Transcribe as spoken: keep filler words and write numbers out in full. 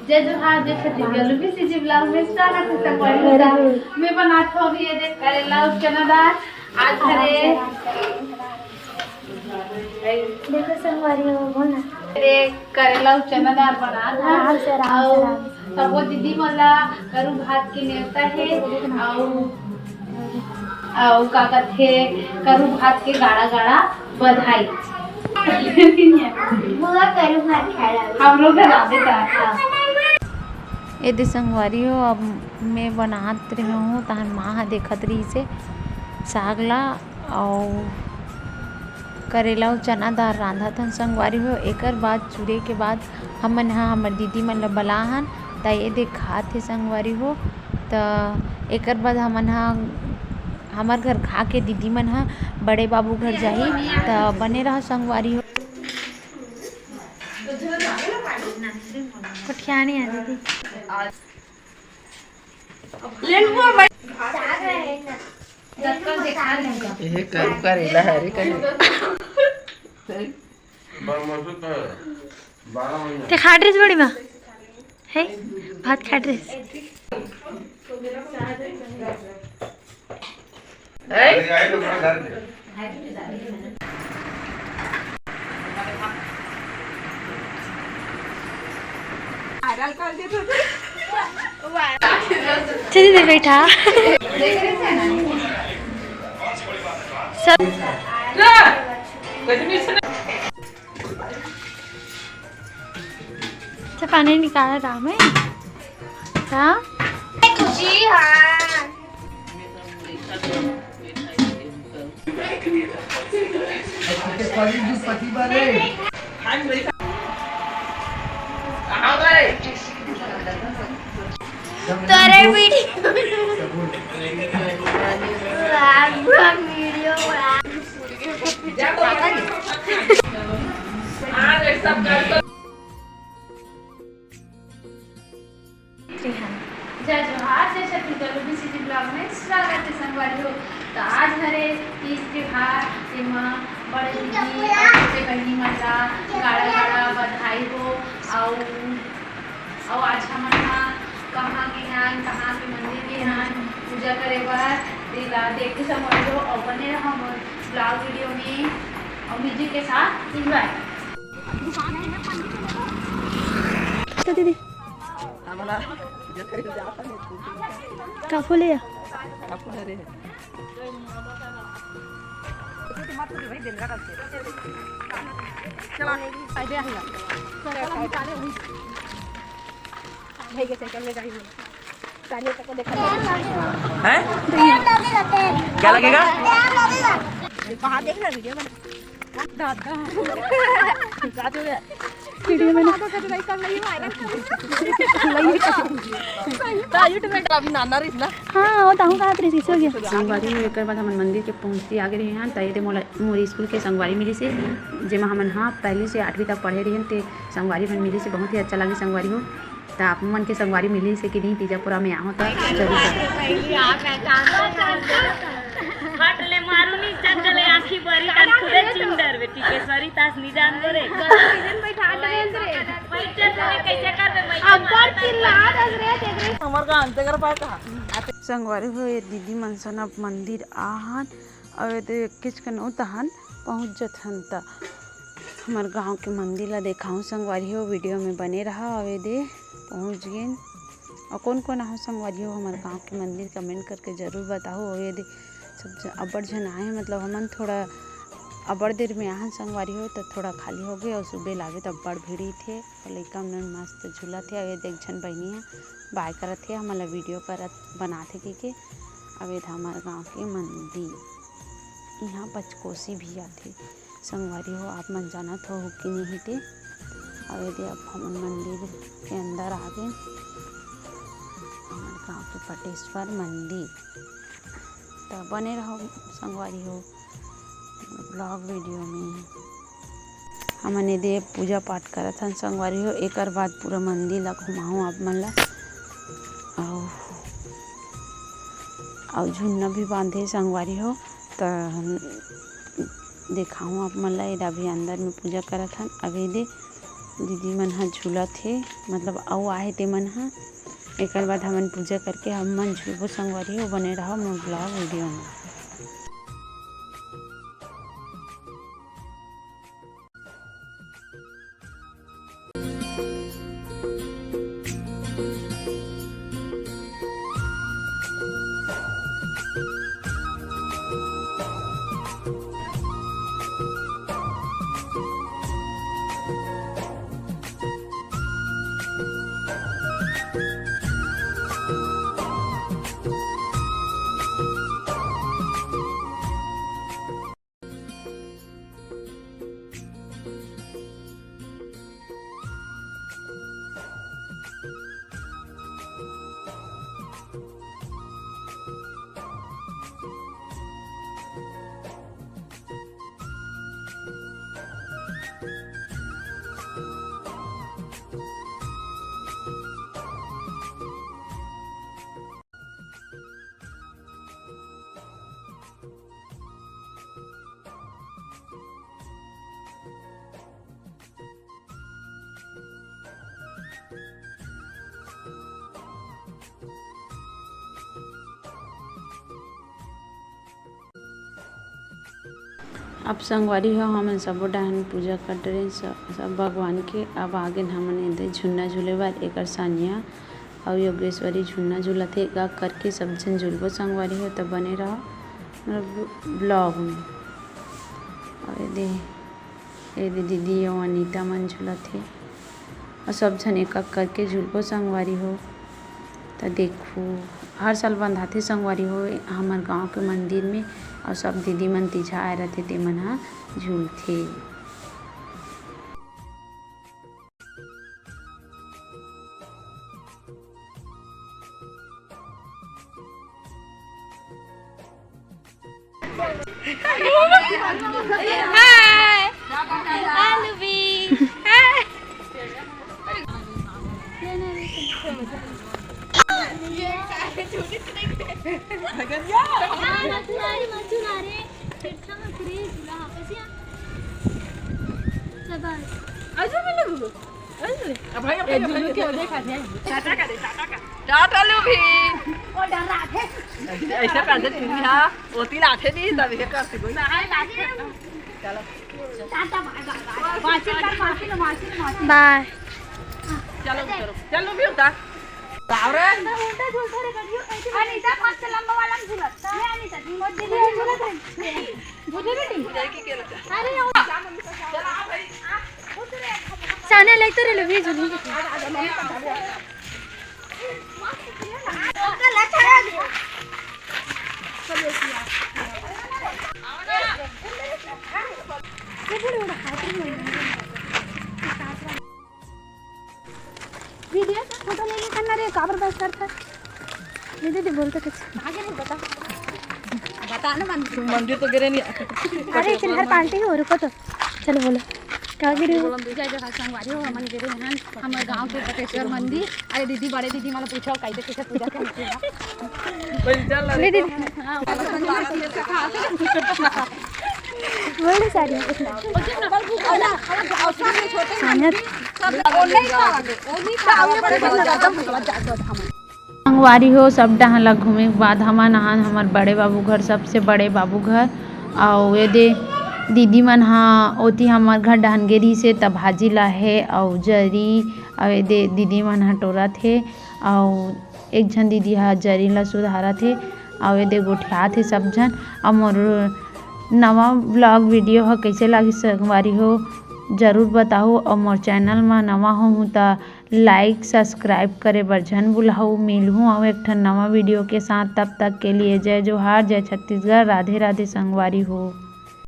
जय जोहार, जय छत्तीसगढ़, लुबी सीजी vlog में स्वागत है संगवारी हो। मैं बनात हूँ अभी ये देख करेला अउ चना दार। आज हरे देखो संगवारी हो, बोल ना। अरे करेला अउ चना दार बनात हन। आराम से, आराम से, अउ आराम से। सबो दीदी मन ला करू भात के नेवता हे, अउ अउ का कथे, करू भात के गाड़ा गाड़ा बधाई। बुआ करू भात खाए ला। हम लोग घर आबे करत हन। ए दे संगवारी हो, अब मैं बनात रहे हूँ, तहन माँ ह देखत रहिसे साग ला, अउ करेला अउ चना दार रांधत हन संगवारी हो। एकर बाद चूरे के बाद हमन ह हमर दीदी मन ल बला हन, त ये देखात हे संगवारी हो। त एकर बाद हमन ह, हमर घर खा के दीदी मन ह बड़े बाबू घर जाही, त बने रह संगवारी हो। पठियानी आ दीदी। ये करू करेला हरे कहे। ते खा ड्रेस बड़ी माँ है, भात खा ड्रेस। चलिए दे बैठा। सब अच्छा, पानी निकाल रहा मैं। हाँ? खुशी, हाँ। तोरे वीडियो। वीडियो। जय जोहार, जय छत्तीसगढ़, लुबी सीजी vlog में स्वागत है संगवारी हो। तो आज हरे तीज त्योहार, जेमा बड़े दीदी अउ छोटे बहिनी मन ला गाड़ा गाड़ा बधाई हो। अउ अउ आज हमन ह कहाँ गे हन, कहाँ के मंदिर गे हन पूजा करे बर, तेला देखहू संगवारी हो। अउ बने रहा मोर vlog वीडियो में। अउ म्यूजिक के साथ एंजॉय। तो दीदी, का फूल है? हैं? क्या लगेगा? बाहर देखना वीडियो में। वीडियो में ना। अभी नाना रहिस ना। हाँ, वो ताहू कहा रहिस, हो गया। संगवारी हो, एकर बाद हमन मंदिर के पहुँचती आगे रहे हैं, त ये दे मोला, मोर स्कूल के संगवारी मिलिस हे, जेमा हमन, हाँ, पहली से आठवीं तक पढ़े रहे हैं, ते संगवारी मन मिलिस हे, बहुत ही अच्छा लगे संगवारी हो। त आप मन के संगवारी मिलिस हे कि नहीं, तीजापुरा में आहो त जरूर बताओ। फट ले मारू नी चट ले आँखी बरी तन खुदे चिंदर बेटी के सरी तास निजान गोरे। गलती जन बैठा दे रे। बैठ जा तने कैसे कर दे मैं। अब्बड़ चिल्ला दस रे, देख रे। हमर गांव ते कर पाटा। संगवारी हो, ये दीदी मन सन अब मंदिर आहन, अउ ये दे किचकन उतहन पहुँच जथन त हमर गांव के मंदिर ला देखाऊं संगवारी हो, वीडियो में बने रहा। अउ ये दे पहुँच गेन। अउ कौन कौन आहो संगवारी हो हमर गांव के मंदिर, कमेंट करके जरूर बताओ। अउ ये दे सब झ-, अब्बड़ झन आए हैं, मतलब हमन थोड़ा अब्बड़ देर में आहन संगवारी हो, त थोड़ा खाली हो गए अउ सुबह लागे त अब्बड़ भीड़ ही थे। अउ लइका मन मस्त झूलत हे। अउ ये दे एक झन बहिनी ह बाय करत हे, हमन ला वीडियो करत बनात हे कहिके। अउ ये दे हमर गांव के मंदिर, इहाँ पचकोसी भी आथे। संगवारी हो, आप मन जानत हो कि नहीं ते। अउ ये दे अब हमन मंदिर के अंदर आ गए, हमर गांव के पटेश्वर मंदिर। त बने रहो संगवारी हो vlog वीडियो में। हमन ये दे पूजा पाठ करत हन संगवारी हो, एकर बाद पूरा मंदिर ला घुमाहूँ आप मन ला। अउ, अउ झुन्ना भी बांधे संगवारी हो, त देखाहूँ आप मन ला। एदा अभी अंदर में पूजा करत हन। अभी दे दीदी मन ह झूलत हे, मतलब अउ आहे ते मन ह। एकर बाद हमन पूजा करके हमन झूलबो संगवारी हो, बने रहो मोर vlog video में। अब संगवारी हो, हमन सबो डहन पूजा कर डरेन स-, सब भगवान के। अब आगेन हमन एदे झुन्ना झूले बर। एकर सानिया अउ योगेश्वरी झुन्ना झूलत हे। एक-एक करके सब झन झूलबो संगवारी हो, त बने रहो मतलब vlog में। अउ एदे, एदे दीदी अउ अनीता मन झूलत हे। अउ सब झन एक-एक करके झूलबो संगवारी हो। त देखू, हर साल बंधाथे संगवारी हो हमर गांव के मंदिर में, अउ सब दीदी मन तीजा आए रथे, ते मन ह झूलथे। हाय। हाय लुबी। हाय। टाटा लुबी। ऐसे पहले चुनी हा, ओती लाथे नहीं, तब ये करती कोई। चलो। बाय। चलो, चलो, चलो भी होता। अनिता, मस्त लंबा वाला में झूलत। ये अनिता, झूलत रही। अरे, साने लेते रहे लो, भी झूली। वीडियो से फोटो ले लेकर ना रे, काबर बस करता। दीदी, दीदी, बोल तो कुछ। आगे नहीं बता। बता ना मन। मंदिर तो गिरे नहीं। अरे, चिल्हर पार्टी हो, रुको तो। चलो बोलो। का गिरे हो? जय जय संगवारी हो, हमन गिरे हन हमर गांव के बटेश्वर मंदिर। अरे दीदी, बड़े दीदी, मला पूछो, कैसे, कैसे पूजा करते हैं? ले दीदी। हाँ, बोलो सारी। संगवारी हो, सब डहन ला घूमे के बाद हमन आहन हमर बड़े बाबू घर, सबसे बड़े बाबू घर। अउ एदे दीदी मन ह ओती हमर घर डहन गे रिहिस हे, त भाजी लाहे अउ जरी, अउ एदे दीदी मन ह टोरत हे, अउ एक झन दीदी ह जरी ला सुधारत हे, अउ एदे गोठियात हे सब झन। अउ मोर नवा vlog video ह कइसे लागिस संगवारी हो, जरूर बताहू। अउ मोर channel म नवा होहू त like, subscribe करे बर झन भुलाहू। मिलहूँ अउ एक ठन नवा video के साथ। तब तक के लिए जय जोहार, जय छत्तीसगढ़, राधे राधे संगवारी हो।